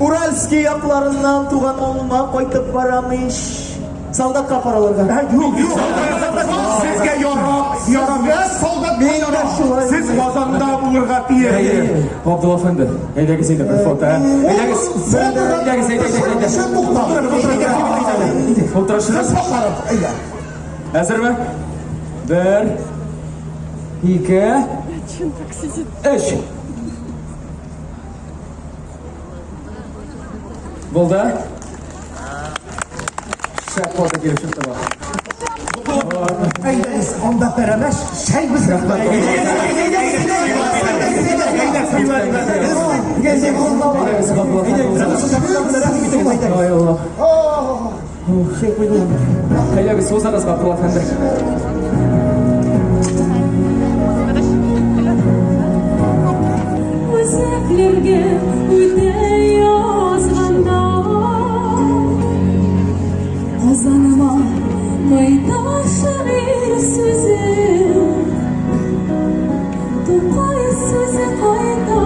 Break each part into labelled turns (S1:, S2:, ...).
S1: Уральский якларыннан туган авылыма кайтып барам ич. Солдатка каралырга.
S2: Ә, юк, юк. Сезгә ярам, ярам. Солдат
S1: Мин дә шулай.
S2: Сез Казанда булырга тиеш.
S3: Әйе, Габдулла әфәнде, әйдәгез әйдә бер фото, ә? Әйдәгез. Әйдәгез, әйдә, әйдә, әйдә. Утырышыгыз. Әзерме? Бер, ике, өч. Булды? Шәп фото килеп чыкты бу.
S2: Әйдәгез, анда пәрәмәч, чәй
S3: Ай, Аллах. Әйдәгез, узыгыз, Габдулла әфәнде.
S4: Үзәкләргә үтә язганда Казаныма кайта шагыйрь сүзе Тукай сүзе кайта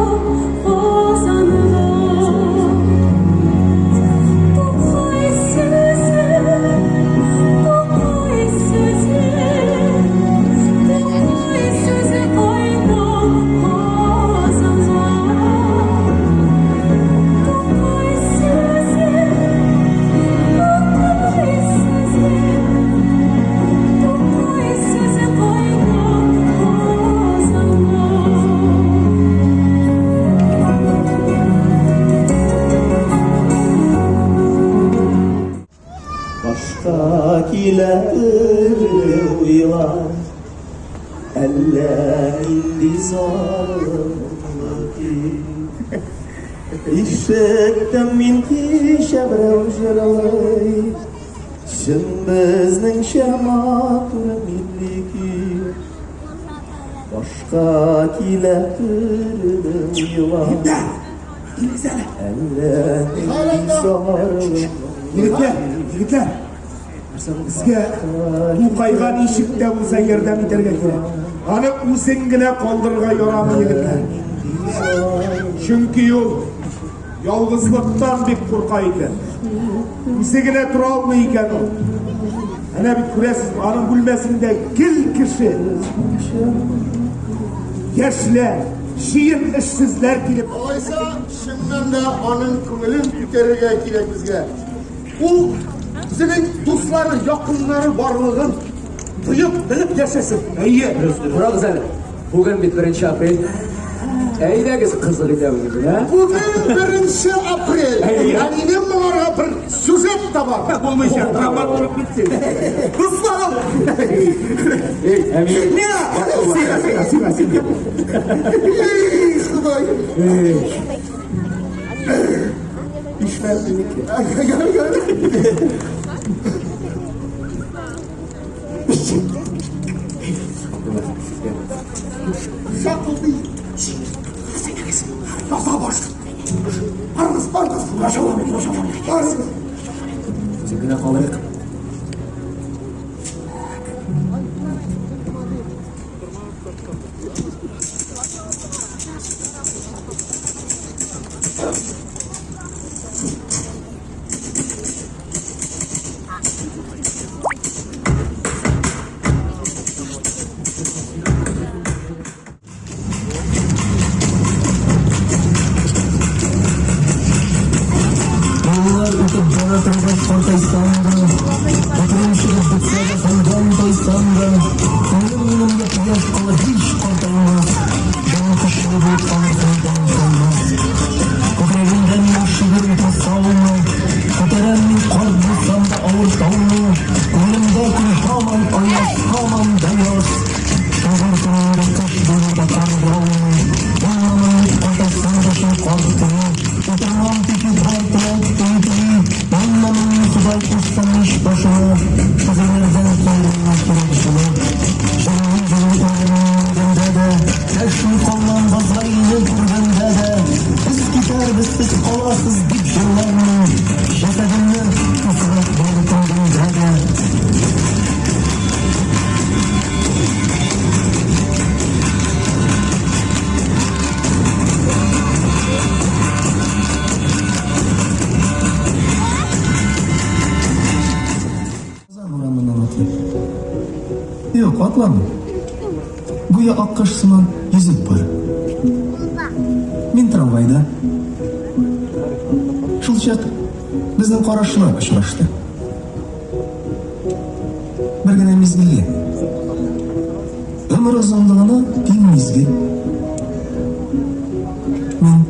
S4: Казанга Тукай сүзе Тукай сүзе Тукай сүзе кайта Казанга Тукай сүзе Тукай сүзе Тукай сүзе кайта Казанга.
S1: Башка килә төрле уйлар, әллә нинди зарлы көй. Ишеттем мин кичә берәү җырлый, чын безнеңчә матур милли көй. Башка килә төрле уйлар. Әллә нинди зарлы.
S2: Егетләр, егетләр. Безгә Тукайга ничек тә булса ярдәм итәргә кирәк. Аны үзен генә калдырырга ярамый, егетләр. Чөнки ул ялгызлыктан бик курка икән. Үзе генә тора алмый икән ул. Әнә бит күрәсез, аның бүлмәсендә гел кеше. Яшьләр, җыен эшсезләр килеп.
S5: Алайса, чыннан да аның күңелен күтәрергә кирәк безгә. Ул үзенең дуслары, якыннары барлыгын тоеп, белеп яшәсен.
S2: Әйе.
S3: Карагыз әле. Бүген бит 1 апрель. Әйдәгез кызык итәбез бүген, ә?
S5: Бүген 1 апрель. Ә минем моңарга бер сюжет та бар.
S2: Булмыйча, драматург бит син. Дусларым!
S3: Эй, Әмир.
S2: Мина! Сиңа, сиңа, сиңа, сиңа.
S5: Эй, Ходай.
S2: Ишләр минеке.
S5: Шакылдый. Яза башлый. Барыгыз, барыгыз. Барыгыз.
S3: Үзең генә калыйк.
S6: Еллар үтеп бара торгач картайсам да, Хәтерем чыгып бетсә дә, хәлдән тайсам да, Күңелем минем япь-яшь кала, һич картаймас, Җаным көчле булып калыр хәлдән таймас. Күкрәгемдә минем шигырь үтә саумы, Күтәрәм мин карт булсам да авыр тауны, Күңелемдә көн һаман аяз, һаман да яз. Шагыйрь күңелендә кыш буе да кар яумый, Булмамын ник картайсам да шул карт көе. Утырмам тик юлга теләк тели-тели, Булмамын мин Ходай кушса мич башына, Шагыйрьләрдән калдырмас кирәк җылы. Җылы-җылы үлемне күргәндә дә, Дәшми калмам Газраилне күргәндә дә. Без китәрбез, сез каласыз, дип җырлармын, Җәсәдемне туфрак белән күмгәндә дә. Юк, атламый. Гүя аккош сыман йөзеп бара. Мин трамвайда. Шулчак безнең карашлар очрашты. Бер генә мизгелгә. Гомер озынлыгына тиң мизгел. Мин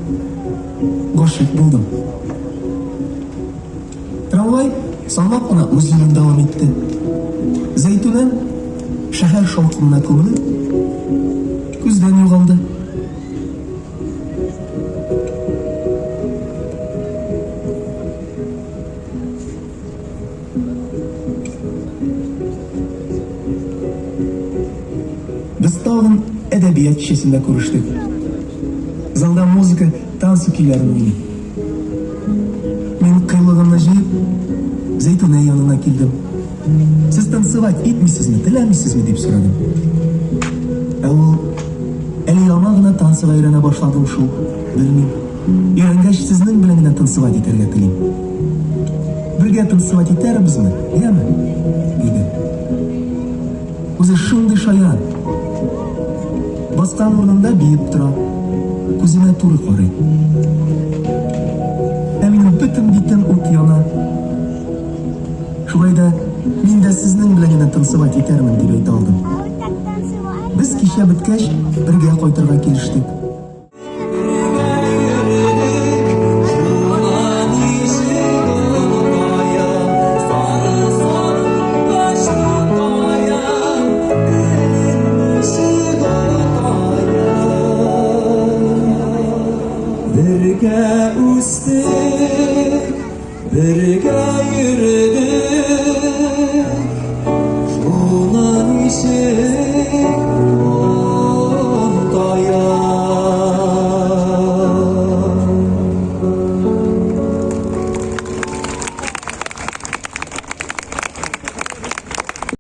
S6: гашыйк булдым. Трамвай салмак кына үз юлын дәвам итте. Зәйтүнә шәһәр шаукымына күмелеп, күздән югалды. Без тагын әдәбият кичәсендә күрештек. Залда музыка танцы көйләрен уйный. Мин кыюлыгымны җыеп, Зәйтүнә янына килдем. Сез танцевать итмисезме, теләмисезме дип сорадым. Ә ул әле яңа гына танцыга өйрәнә башладым шул, белмим. Өйрәнгәч, сезнең белән генә танцевать итәргә телим. Бергә танцевать итәрбезме, яме? диде. Үзе шундый шаян. Баскан урынында биеп тора. Күземә туры карый. Ә минем бөтен битем ут яна. Шулай да мин дә сезнең белән генә танцевать итәрмен дип әйтә алдым. Без кичә беткәч бергә кайтырга килештек.
S1: Бергә үстек, бергә йөрдек.